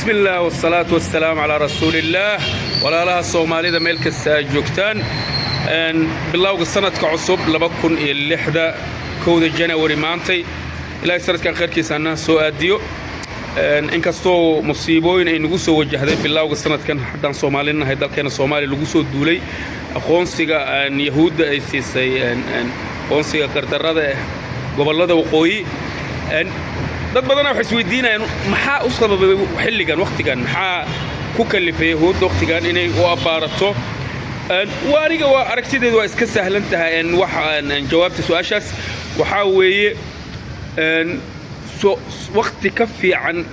Bismi illaah wasalaatu wasalaamu calaa rasuuliillaah. Walaalaha Soomaalida meel kasta aad joogtaan, bilowga sanadka cusub 2006-da, 1-da Janawari maantay, Ilaahay sanadkan khayrkiisa annaha soo aadiyo. Inkastoo musiibooyin ay nagu soo wajahday bilowga sanadkan, haddaan Soomaalinahay, dalkeena Soomaaliya lagu soo duulay, aqoonsiga Yahuudda ay siisay, aqoonsiga qardarrada eh gobollada waqooyi, dad badana waxay isweydiinayaan maxaa u sababay xilligan, wakhtigan, maxaa ku kalifay Yahuudda wakhtigan inay u abbaarato. Waa aniga waa aragtideedu waa iska sahlan tahay. Wax jawaabta su-aashaas waxaa weeye, wakhti ka fiican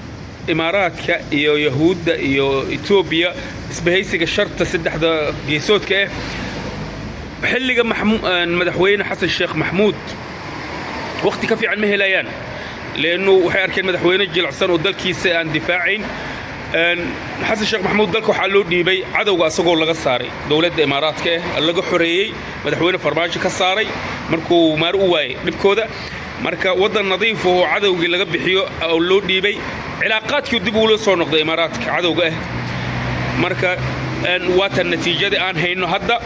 Imaaraadka iyo Yahuudda iyo Etoobiya, isbahaysiga sharta saddexda geesoodka ah, xilliga Madaxweyne Xasan Sheekh Maxmuud wakhti ka fiican ma helayaan, leannu waxay arkeen madaxweyne jilicsan oo dalkiisa aan difaacayn. Xasan Sheekh Maxamuud dalka waxaa loo dhiibay cadowga asagoo laga saaray dowladda Imaaraadka ah, laga xoreeyey, Madaxweyne Farmaajo ka saaray markuu maar u waayey dhibkooda. Marka waddan nadiif oo cadowgii laga bixiyo oo loo dhiibay, cilaaqaadkii dib uula soo noqday Imaaraadka cadowga ah. Marka waatan natiijadii aan hayno hadda.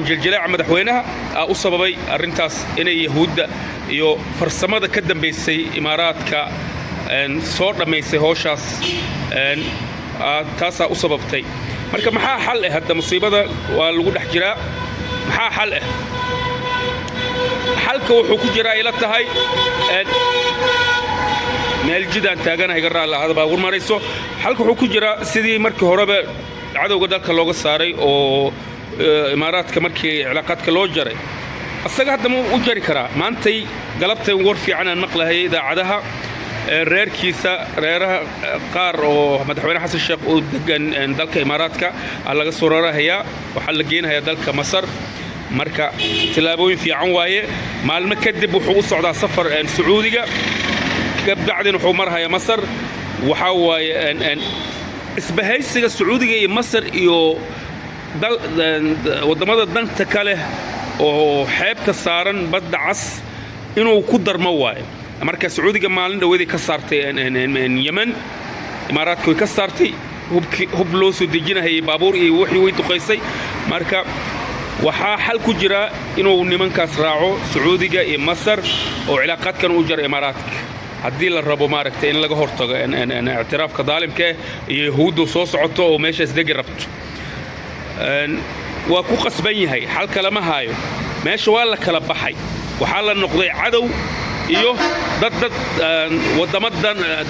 Jiljilaaca madaxweynaha aa u sababay arrintaas inay Yahuudda iyo farsamada ka dambaysay Imaaraadka soo dhammaysay howshaas, taasaa u sababtay. Marka maxaa xal ah hadda? Musiibada waa lagu dhex jiraa. Maxaa xal ah? Xalka wuxuu ku jiraa, ila tahay, meel jidaan taaganahay, iga raalli ahada baabuur marayso. Xalka wuxuu ku jiraa sidii markii horeba cadowga dalka looga saaray oo Imaaraadka markii cilaaqaadka loo jaray, asaga hadda ma u jari karaa. Maantay galabtay war fiican aan maqlahayay idaacadaha. Reerkiisa, reeraha qaar oo Madaxweyne Xasan Sheekh oo degan dalka Imaaraadka aa laga soo rarahayaa, waxaa la geenahayaa dalka Masar. Marka tillaabooyin fiican waaye. Maalmo kadib wuxuu u socdaa safar Sacuudiga, kabacdin wuxuu marhayaa Masar. Waxaa waaye isbahaysiga Sacuudiga iyo Masar iyo waddamada danta ka leh oo xeebta saaran Badda Cas inuu ku darmo waayo. Marka Sacuudiga maalin dhaweeday ka saartay Yemen, Imaaraadka way ka saartay hub loo soo dejinahayay, baabuur iyo wixii way duqaysay. Marka waxaa xal ku jira inuu nimankaas raaco, Sacuudiga iyo Masar, oo cilaaqaadkan u jaro Imaaraadka, haddii la rabo, maaragtay, in laga hortago ictiraafka daalimka ah iyo Yahuuddu soo socoto oo meeshaas degi rabto. Waa ku qasban yahay, xal kalama haayo. Meesha waa la kala baxay, waxaa la noqday cadow iyo dad waddamo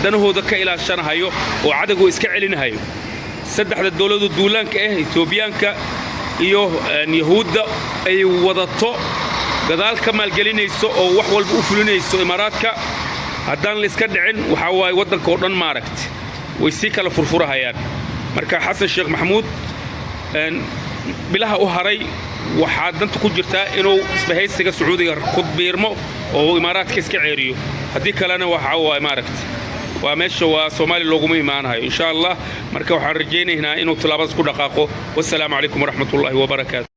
danahooda ka ilaashanahayo oo cadowga iska celinahayo. Saddexda dowladu duulaanka ah, Etoobiyaanka iyo Yahuudda ay wadato, gadaal ka maalgelinayso oo wax walba u fulinayso Imaaraadka, haddaan la iska dhicin, waxaa waaye waddanka oo dhan, maaragta, way sii kala furfurahayaan. Marka Xasan Sheekh Maxamuud bilaha u haray waxaa danta ku jirtaa inuu isbahaysiga Sacuudiga ku biirmo oo Imaaraadka iska ceeriyo. Haddii kalena waxaa waaye, maaragta, waa meesha waa Soomaaliya looguma imaanayo, insha Allah. Marka waxaan rajaynaynaa inuu tallaabadaas ku dhaqaaqo. Wassalaamu calaykum waraxmatullaahi wabarakaatu.